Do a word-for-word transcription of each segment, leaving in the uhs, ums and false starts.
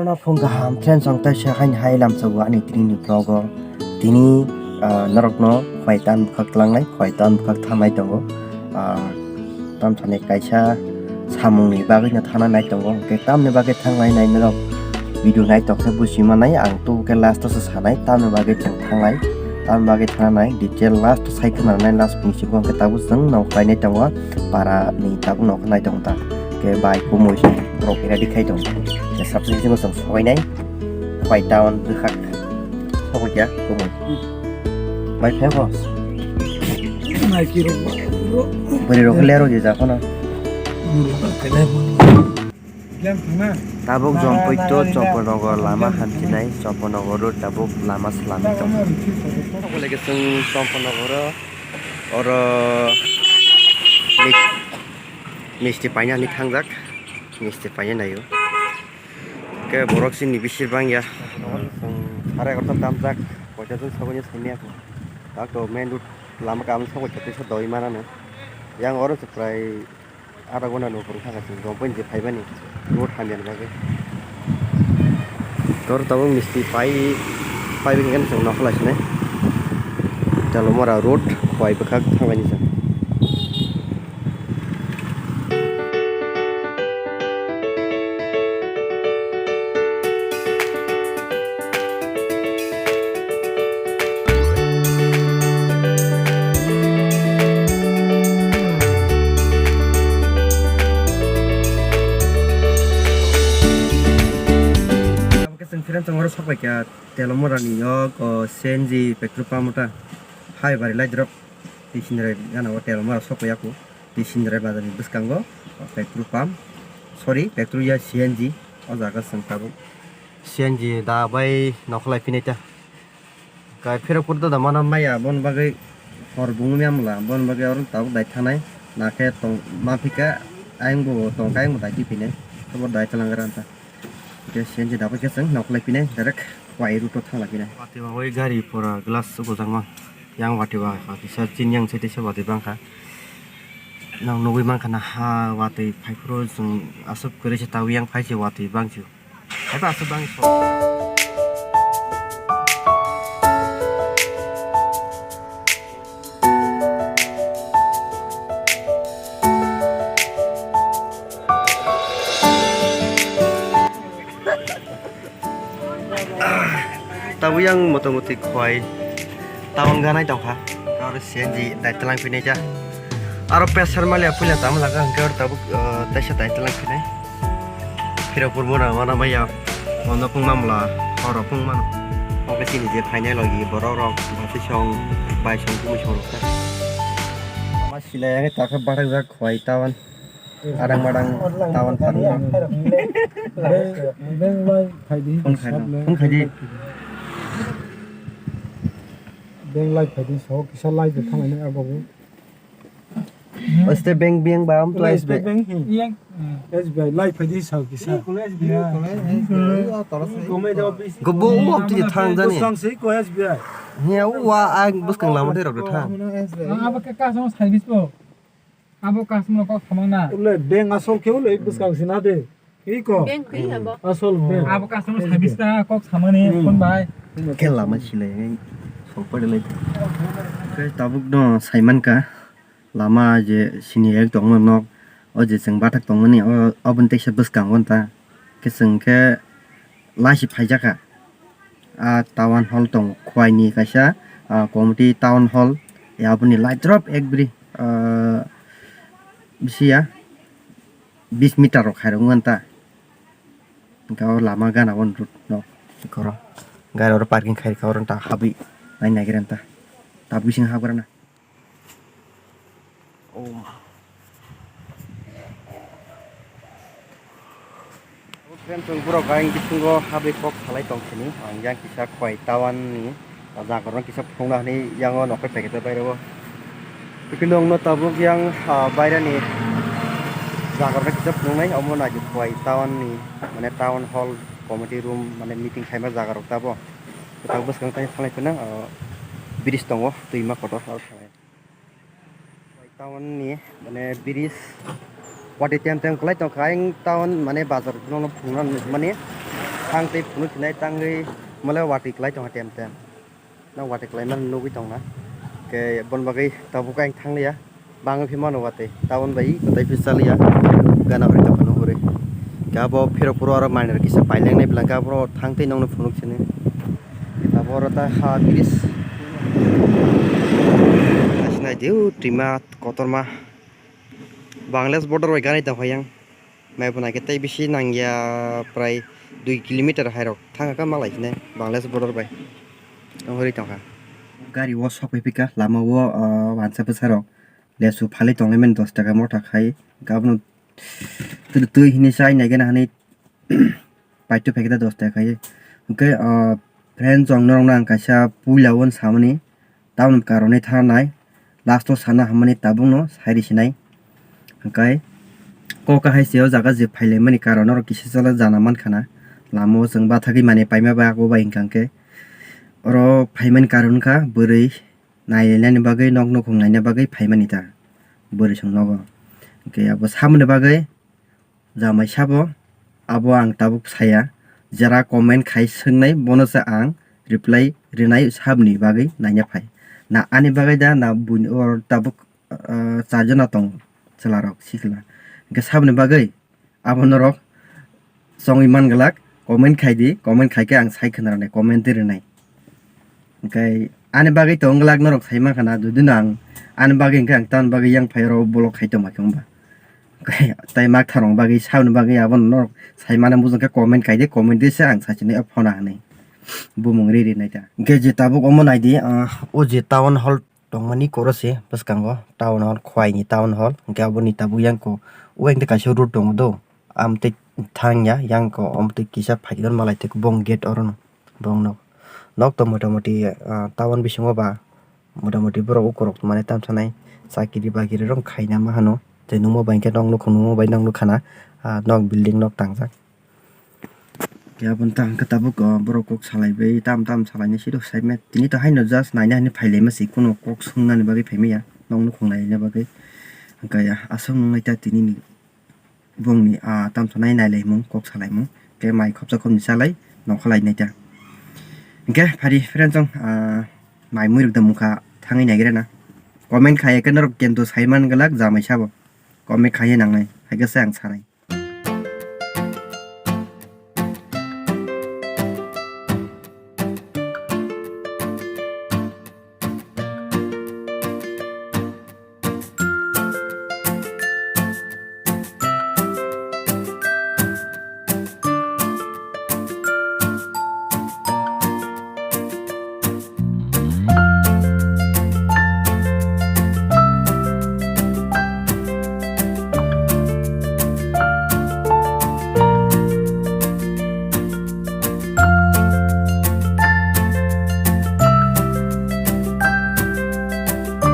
No phung kaham friends, ang taisa haini hai lamsao ani tini ni vlog o. Tini, ah, norokno Khwai town bwkhak tlangnai, Khwai town bwkhak thangnai tongo. Ah, tamsani kaisa samungni bagwi no thana nai tongo. Hwnkhe tamni bagwi thangnai nai norok video nai tokhe buji manai, ang tubukhe last o se sanai tamni bagwi chwng thangnai. Tamni bagwi thana nai detail last o sai khna nai, last ni simi hwnkhe tabuk chwng nok khlainai tongo, para ni tabuk nok khlai tongo ta. Hwnkhe bai kumui borok ready khai tongo. Hwnkhe subscription o chwng sobainai. Khwai town bwkhak sobaikha kumui. Bai phai bo. Bwrwi rok lero je jakhona. Tabuk Jompui to Chopanagar lama hamchinai, Chopanagar road tabuk lama swlamwi tongo. Tabuk lagi chwng Chopanagar o, oro mi-, misti paina hinwi thangjak, misti paina naio. Khe borok chini bisi bangya. Chwng sare egarota damjak, koita chwng sogwi saimanya kho. Dak to main road lama kamo sogwi khe teisa dogwi manano. Yang oro se prai adha ghonta ni upor wngkha chwng Jompui ni je phaibani road hamya ni bagwi. Tor tabuk misti pai, paibi hwnkheno chwng nokha lai sinai. Telomora road, Khwai bwkhak thanglaini chwng. Abo khe chwng friends, chwng oro sok bai kha Telomora ni yok, o, C N G petrol pump ta hai bari lai drop. Tei sindre gana o Telomora sok bai ya kho. Tei sindre bazar ni bwskango, o, petrol pump, sorry, petrol ya, C N G, o jaga chwng tabuk C N G da bai nokholai phinai ta. Kai phirok por da mana maya, bon bagwi hor bung mya mla, bon bagwi oro tabuk dai thanai, na khe tong ma phika, ayang bo tong kha, ayang bo dai phinai, abo dai thalang gra ta. Hwnkhe C N G da bai khe chwng nokholai phinai, direct Khwai route o thangla phinai. Watwi bagwi gari pura glass gojak ma, yang watwi ba kisa chini yang side se watwi bang kha. Nang nugwi mankha na ha watwi phaiphuru chwng aswk kwrwi se tabuk yang phai se watwi bang se. Haiba aswk bang se. Tabuk yang motamuti Khwai town ganai tongkha. Aro C N G dai tlang phinai ja. Aro pesar mali apuila tamo laga hwnkhe oro tabuk, eh, taisa dai tlang phinai. Phirok purbo na mana maya. Mono phung mamla, horo phung mano. Oke chini je phainai logi borok rok, bati song, bai song, kumi song rok ta. Ama silai yang takha barak jak Khwai town. Adang madang tawan phan. Beng lai phaidi. Phone khai di. Phone khai di. Beng lai phaidi so kisa lai de thang ani abo. Oste beng beng ba am to S B I. Beng hi. S B I lai phaidi so kisa. Gobo o ti thang jani. Sang sei ko S B I. Hiya wa ang buskang lama de rok thang. Abo ke ka sang service po. Abo customer kok samang na. Ule beng asol khe ule bwskang sina de. Iko. Beng khe abo. Asol beng. Abo customer service ka kok samani phone bai. Khe lama silai song pade lai. Khe tabuk no saiman ka lama je sini ek tongma nok o je chwng bathak tongmani o aboni teisa bwskang o ta. Khe chwng khe laisi phaijakha. A town hall tongo, Khwai ni kaisa, a, committee town hall, ya, aboni light drop ekbri, a, bisi ya, bis meter rok khairok wngkha ta. Hwnkhe o lama gana o road no, khoro gari oro parking khairokha, oro ta habwi nai naigra ta, ta bising habrana. Oh. Friends, chwng borok ayang bisingo habwi kok salai tong sini. Ang yang kisa Khwai town ni jaga rok kisa phunukna hwnwi yang o nokhe paikhe baire o. Bikhino wngno tabuk yang, ah, baire ni jaga rok kisa phunuknai, omo naidi Khwai town ni, mane, town hall committee room, mane, meeting khaima jaga rok tabo. Kwtal bwskang tei salai phano, ah, bridge tongo, twima kotor. Town ni, mane, bridge watwi tem tem kwlai tongkha, ayang town, mane, bazar no phunukna nukmani. Thang tei phunuk hinai tangwi mole watwi klai tongkha tem tem. Na watwi klai mani nugwi tongna. Ke bon bagwi tabuk ang thanglia. Bangwi phi mano watwi. Tabon bai kotai phi chalia. Gana hori tongkha nuhuri. Ke abo phirok phuru oro manwi kisa pailengnai bwlangkhe abo thang tei nokno phunuk sini. Abo oro ta ha bridge. Naisina diu twima kotorma. Bangladesh border bai gari tongkha yang. Mai bo naikhe tei bisi nangya, prai dui kilometer hai rok thang kha malai sini Bangladesh border bai. Ong hori tongkha. Gari o sok pai pika lama o, ah, wansa bwsa rok lesu phalwi tonglaimani dos taka motha khai. Abono twi twi hinwi chai nai gana hinwi paito packet dos taka khai. Hwnkhe, ah, friend chwng norokno ang kaisa puila o samani. Tamoni karone thanai, last o sana hammani tabukno sai risinai. Hwnkhe kok kahai se o jaga je phailaimani karon oro kisa sala jana mankha na. Lama o chwng bathagwi manwi paima bai abo bai hwnkha hwnkhe oro phaimani karon wngkha bwrwi nailainani bagwi nok nukhung naina bagwi phaimani ta bwrwi chwng nogo. Hwnkhe abo samani bagwi Jamai sabo, abo ang tabuk saya, jera comment khai swngnai bono se ang reply rwnai sabni bagwi naina phai. Na ani bagwi da na buini oro tabuk, ah, charjona tongo chwlarok sikla. Hwnkhe sabni bagwi abo norok chongwi man glak comment khai di, comment khai khe ang sai khna rwnai, comment twi rwnai. Hwnkhe ani bagwi to wng glak norok sai mankha na, jodi no ang ani bagwi hwnkhe ang tamoni bagwi yang phai oro bolok khai tongma khe wngba. Hwnkhe tai mak tharong bagwi saboni bagwi abono norok sai mano bujong khe comment khai di, comment di se ang sachinai o phone hinwi bumung ri ri nai ta. Hwnkhe je tabuk omo nai di, ah, o je town hall tongmani koro se bwskango town hall, Khowai ni town hall, hwnkhe aboni tabuk yang ko o yang tei kaisa road tongo do, amtwi thang ya yang ko omtwi kisa phai tongma lai tei bong gate oro no. Borok nok, nok to motamoti, ah, town bisingo ba motamoti borok ukorok mane tamsanai chakiri bakiri rok khaina ma hano. Tei nukmo bai hwnkhe nok nukhung nukmo bai nok nukha na, ah, nok building nok tangjak. Khe aboni tang khe tabuk, ah, borok kok salai bai tam tam salai nai siro saimai tini to haino just naina hinwi phailaima se, kheno kok swngnani bagwi phaimaya nok nukhung naina bagwi. Hwnkhe aswk nungnai ta tini ni. Bongni, ah, tamsanai nailaimung, kok salaimung, tei mai khopsa khopni salai, nokha lainai ta. Hwnkhe phari friend chong, ah, mai muirok da mungkha thangwi naigra na. Comment khaiya khe norok kento saiman glak jamai sabo. Comment khaiya nangnai, hai khe se ang sanai.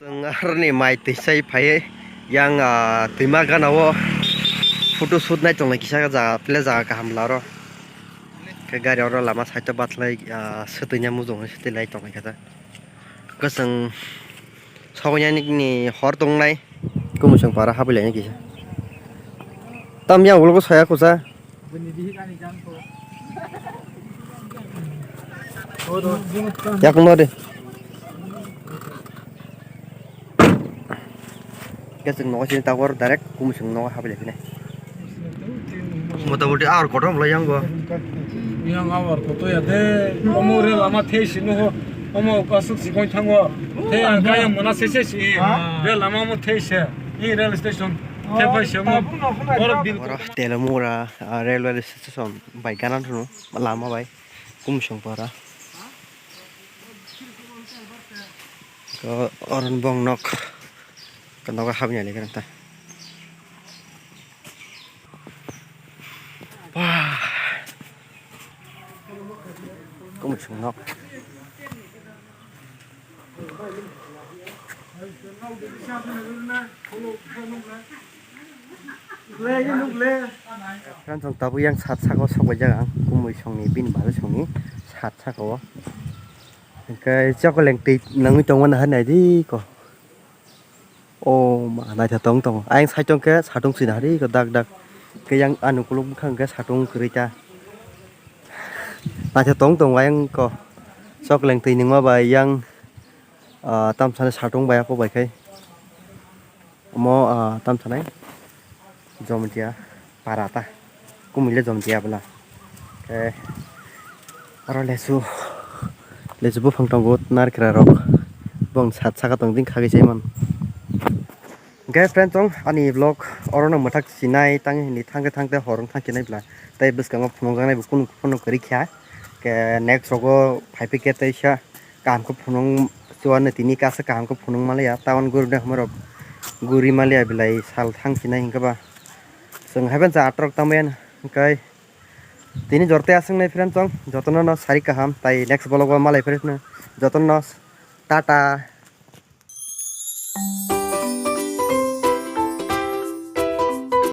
Chwng aroni mai twi sai phaiwi yang, ah, twima gana o photo shoot nai tongnai kisa jaga, phle jaga kaham la oro. Khe gari oro lama side o bathlai, ah, swtwi nya mujung swtwi lai tongnai khe ta. Kwchwng sogwi yani ni hor tongnai. Kumusung para habwi lainai kisa. Tam yang ulo saya kusa. Yakung no de. Khe chwng nogo sini tabuk direct kumusung nogo habwi lai phini. Motamoti ar kotor bwlai yang bo. Yang awar kotor ya de. Omo rel lama thei si nuho. Omo kasuk si koi thango. Thei ang kaya mona se se si. Ha? Rel lama omo thei se. I rel station. Thei pai se omo. Oro bil. Oro Telamura, ah, railway station bai gana thunu lama bai. Kumusung para. Ko oron bong nok. Ko nogo habni ani gana ta. Wah. Kumusung nok. Friends, ang tabuk yang sat saka o sok bai jak ang, kumui songni bini bari songni sat saka o. Hingke chokoleng twi nangwi tongmani hai nai di ko. O ma naitha tong tongo. Ayang side tong khe satung sina hari ko dak dak. Ke yang ani ukuluk bwkhang khe satung kwrwi ta. Naithe tong tong ayang ko. Chokleng twi nungma bai yang, ah, tamsani satung bai apo bai khai. Omo, ah, tamsanai Jomtia para ta. Kumui le Jomtia bwla. Khe oro lesu, lesu buphang tongo, narikra rok. Bong sat saka tong ding khagwi chaiman. Hwnkhe friend chong ani vlog oro no mwthak sinai tang hini thangkhe thangkhe hor wng thang sinai bwla. Tei bwskango phunukjaknai bo kunu phunuk kwrwi kha. Khe next rogo phaiphikhe teisa kaham khe phunuk chuan tini kasa kaham khe phunuk maliya. Town guri de hwnba rok guri maliya belai sal thang sinai hwnkhe ba. Chwng haiban cha atrok tangmani hwnkhe tini jorte aswk nai friend chong jotono no sari kaham tai next vlog o malai phai jotono tata.